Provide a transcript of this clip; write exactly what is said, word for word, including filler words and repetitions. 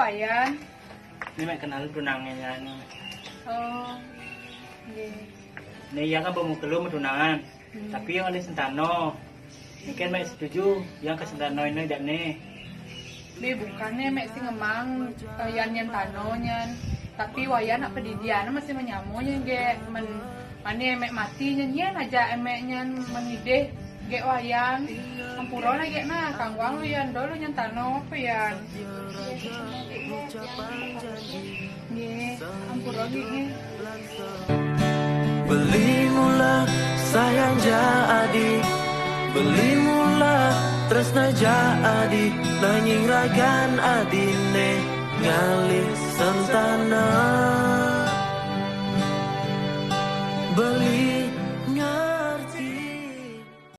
Wayan. Ni mek kenal tunangnye ni. Oh. Nggih. Ni iya kan bemu telu tunangan. Hmm. Tapi yang ada sentano. Mungkin mek setuju yang ke sentano ini dak ni. Ni bukannya mek sing ngemang, eh, yan nyentano nyan. Tapi Wayan nak pedidian masih menyamo nyan ge men mane mek mati nyan yen aja emek nyan menidih ge Wayan. Ampura lah ge nah, kangguang lu yan dulu nyentano apa yan. Nggih, ampura nggih. Beli mula sayang ja adi, beli mula tresna ja adi, nanging ragan adine ngalih sentana. Beli